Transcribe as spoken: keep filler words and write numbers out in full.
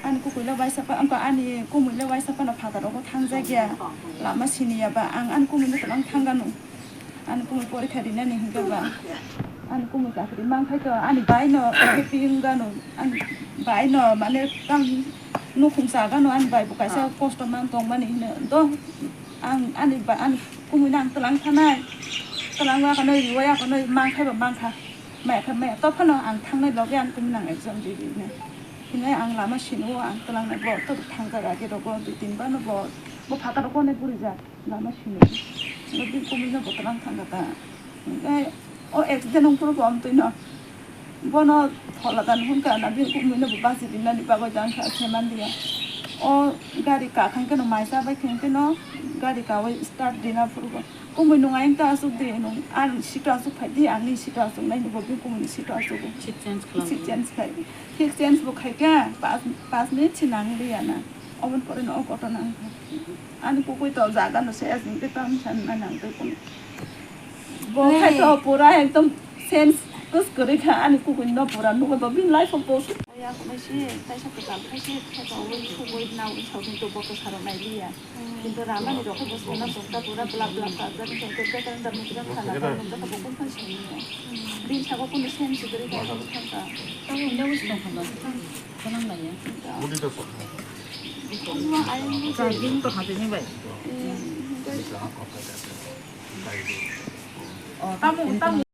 Ani kukuilo waisa pa, wngkha ani kumuilo waisa phano phataro bo thangjak ya. Lama sini ya ba, ang ani kumuino twlang thang gano. Ani kumui porikha rinani hinkhe ba. Ani kumui chakri mankhai to, ani bai no happy wng gano. Ani bai no mane tang nukhung cha gano, ani bai bo kaisa kosto man tong mani hino. Do ang ani ba, ani kumuino ang twlang thanai. Twlang wa kano, riwa ya kano, mankhai ba mankha. Maya kha maya, to phano ang thangnai loge ang kumuino ang exam ri ri nai. Hinai ang lama sini o ang twlang nai bo, to thang jaga age rogo dui tin ba no bo, bo phataro kone puri jak. Lama sini. Bo bini kumuino bo twlang thang kha ta. Hinai o accident wng phuru bo amtwi no. Bono thola dan hwn kha na bini kumuino bo basi rinani bagwi jang kha se man dia. O gari ka khan khe no maisa bai khan khe no gari ka wi start rina phuru bo. Kumui nung ayang ta asuk di nung, ang sito asuk phai di, ang ni sito asuk nai ni bo bini kumui ni sito asuk. Seat change khlai. Seat change khai. Seat change bo khai kha, pas, pas minute si nang di ya na. Obon pore no o koto nang kha. Ani kukui to jaga no se asing te tam san na nang te kun. Bo khai to pura ekdom sense kus kori kha ani kukui no pura nugo to bin life of boss. Ya kunai si taisa kwtal khai si khai to oi sugoi na oi saudin to bo to sarok nai li ya. Kintu ramani rok bo sona tongka pura blap blap kajak, kintu bekereng da mukjak sana tong nukjak bo kun phan sini. Din sabo kun sen sugri ka kun phan ka. Tamo nda wis tong khamba, tang khonang laya. Charging to hati ni bai. Oh, tamo, tamo.